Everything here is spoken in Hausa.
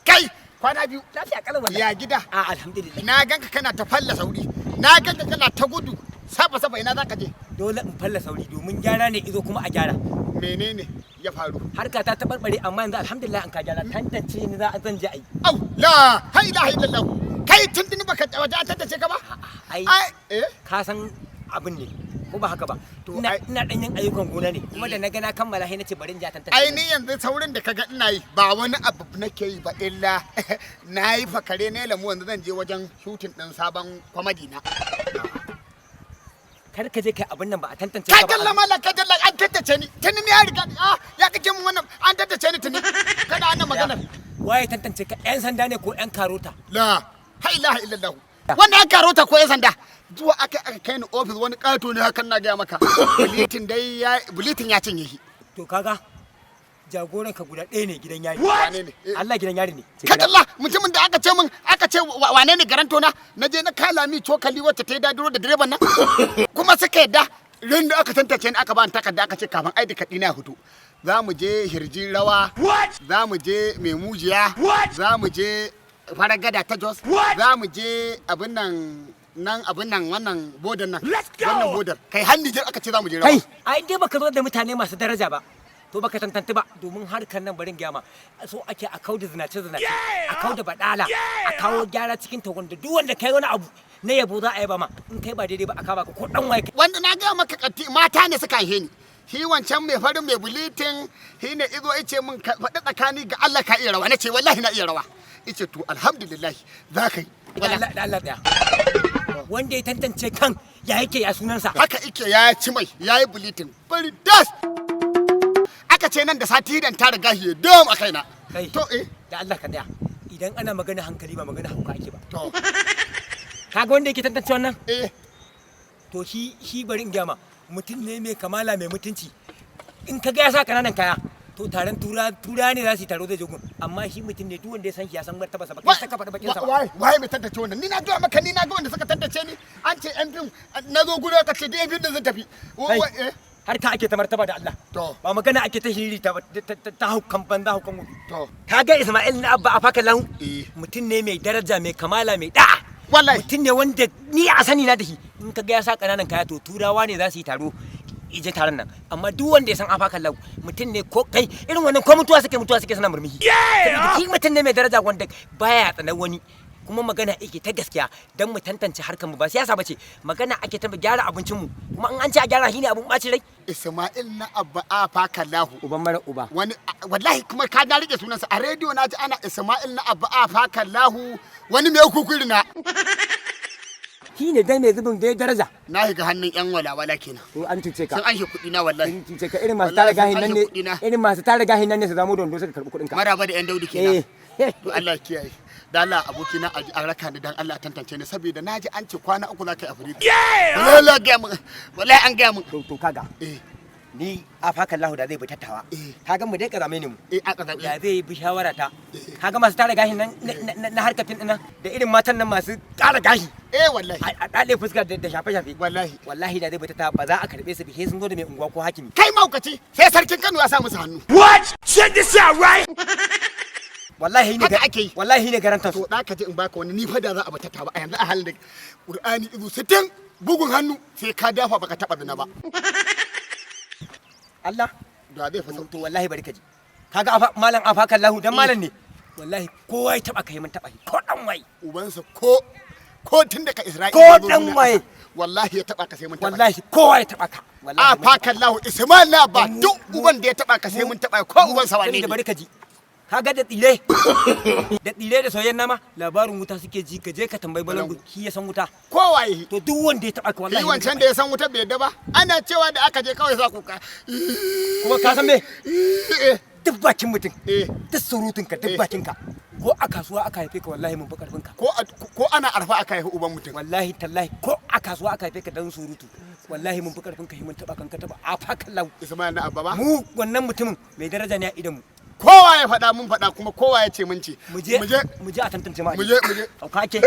Kai, kwana biyu. Lafiya kalau wallahi. Ya gida? A, alhamdulillah. Na ganka kana ta falla sauri. Na ganka kana ta gudu. Safa safa, ina zaka je? Dole in falla sauri domin gyara ne izo kuma a gyara. Menene ya faru? Harka ta tabarbare, amma yanzu alhamdulillah an ka gyara, tantance ni za a zan je ai. Au, la ha ilaha illallah. Kai, tuntuni baka waje an tantance ka ba? Ai. Ai, eh. Ka san abin ne ko ba haka ba? To, ina ina dan yin ayyukan gona ne, kuma da na ga na kammala sai nace bari in je a tantance. Ai ni yanzu saurin da kaga ina yi ba wani abu nake yi ba illa na yi fakare ne lamu, yanzu zan je wajen shooting din sabon comedy na. Kar ka je kai abin nan ba a tantance Kai ka ba. Dalla mallan, kai dalla, an tantance ni. Tuni ni ya riga, ah, ya kake mun wannan? An tantance ni tuni. Kana wannan maganar. Waye tantance ka, yan sanda ne ko yan karota? La ha ilaha illallah. Wannan an karota ko yan sanda? Zuwa aka kai ni office, wani kato ne hakan, na gaya maka. Bulitin dai ya bulitin ya cinye shi. To kaga jagoran ka guda ɗaya ne, gidan yari. Wane ne? Eh. Allah, gidan yari ne. Ka dalla, mutumin da aka ce min, aka ce wane ne garanto na, na je na kala mi cokali wacce ta yi daduro da direban nan, kuma suka yadda. Ran da aka tantance ni, aka ba ni takarda, aka ce kafin ID card ɗina ya fito za mu je Hirji rawa, za mu je Mai Mujiya, za mu je Faragada ta Jos, za mu je abin nan nan, abin nan, wannan bodar nan, wannan bodar, kai har Nijar aka ce za mu je rawa. Kai, ai dai baka zo da mutane masu daraja ba to baka tantance ba, domin harkar nan, barin gyama, so ake a kauda zinace zinace, a kauda badala, a kawo gyara cikin tagon da duk wanda kai wani abu na yabo za a yaba ma, in kai ba daidai ba a kama ka ko dan waye kai. Wanda na gaya maka katti mata ne suka haihe ni. Shi wancan mai farin mai bulitin shi ne izo ice min, ka faɗi tsakani ga Allah, ka iya rawa? Na ce wallahi na iya rawa. Ice to alhamdulillah, za ka yi. Da Allah, da Allah tsaya, wanda ya tantance kan ya yake, ya sunansa? Haka ike, ya ci mai ya yi bulitin bari das, aka ce nan da sati dan ta riga shi dom a kaina. Kai. To, eh. Da Allah ka tsaya, idan ana magana hankali ba magana hauka ake ba. To. Kaga wanda yake tantance wannan? Eh. To shi bari in gaya ma, mutum ne mai kamala, mai mutunci. In ka ga ya sa kananan kaya to taron tura tura ne za su yi taro zai je gun, amma shi mutum ne duk wanda ya san shi ya san martaba sa, ba kai saka faɗi bakin sa ba. Waye, waye mai tantance wannan? Ni na gaya maka, ni na ga wanda suka tantance ni, an ce yan fim na zo gurin, aka ce da yan fim din zan tafi. Kai, eh. Har ka ake ta martaba da Allah. To. Ba magana ake ta shiri ta haukan banza, haukan wofi. To. Kaga Ismail na Abba Afaka Lahu? Eh. Mutum ne mai daraja, mai kamala, mai da'a. Wallahi. Mutum ne wanda ni a sani na da shi, in ka ga ya sa kananan kaya to turawa ne za su yi taro ije taron nan, amma duk wanda ya san Afaka Lahu mutum ne ko kai irin wannan ko mutuwa suke, mutuwa suke suna murmushi, saboda shi mutum ne mai daraja wanda baya tsanar wani, kuma magana ake ta gaskiya don mu tantance harkar mu, ba siyasa bace, magana ake ta mu gyara abincin mu, kuma in an ce a gyara shine abun bacin rai. Ismail na Abba Afa Kallahu. Uban mara uba. Wani wallahi kuma ka na rike sunansa a rediyo, na ji ana Ismail na Abba Afa Kallahu, wani mai kukuri na. Shi ne dai mai zubin dai daraja. Na shiga hannun yan walawala kenan. To an cuce ka. Sun anshe kuɗi na wallahi. Sun cuce ka, irin masu tara Wallahi sun gahin nan anshe ne. kuɗi na. Irin masu tara gahin nan ne su zamo dondo suka karbi kuɗin ka. Maraba da yan daudu kenan. Eh. To Allah ya kiyaye. Da Allah abokina, a raka ni dan Allah, tantance ni, saboda na ji an ce kwana 3 za ka yi a firiji. Wallahi ga mun, wallahi an ga mun. To kaga, Eh. ni Afaka Lahu da zai bi tattawa, Eh. kaga mu dai kazame ne mu. Eh, aka zabe. Da zai bi shawara ta, kaga masu tara gashin nan na harkar fim nan da irin matan nan masu ƙara gashi, Eh, wallahi. a ɗaɗe fuska da shafe-shafe. Wallahi. Wallahi da zai bi tattawa ba za a karɓe su ba sai sun zo da mai unguwa ko hakimi. Kai maukaci, sai sarkin Kano ya sa musu hannu. What? Check this out, right? Wallahi ne Haka ake yi. Wallahi ne garantar su. To da ka ji in baka wani, ni fa da za a bata ta ba a yanzu, a halin da Qur'ani izu 60 bugun hannu sai ka dafa baka taba zina ba. Allah. Da zai fa To wallahi bari ka ji, kaga afa malam Afaka Lahu dan malam ne, wallahi kowa ya taba kai mun taba shi ko dan wai. Ubansa ko tun daga Isra'ila Ko ya zo dan duniya waye. ƙasa, wallahi ya taba ka sai mun taba. Wallahi kowa ya taba ka, wallahi A mun taba. fakan lahu Ismail na ba duk uban da ya taba ka sai mun taba, ko uban sa wane Saboda ne. Bari ka ji, kaga da tsire da tsire da soyayyen nama labarin wuta suke ji, ka je ka tambayi balangu, shi ya san wuta. Kowaye. To duk wanda ya taba ka wallahi Shi mun wancan taba. da ya san wuta bai yadda ba, ana cewa da aka je kawai sa kuka. Kuma ka san me? Eh. Duk bakin mutum, Eh. duk surutun ka, duk Eh. bakin ka, ko a kasuwa aka haife ka wallahi mun fi karfin ka. Ko ana arfa aka haifi uban mutum. Wallahi tallahi ko a kasuwa aka haife ka dan surutu wallahi mun fi karfin ka, mun taba kan ka taba a fakan lau. Ismail na Abba ba. Mu wannan mutumin mai daraja ne a idan mu. Kowa ya faɗa mun faɗa, kuma kowa ya ce mun ce. Mu je. Mu je. Mu je a tantance ma. Mu je, mu je. Auka ake.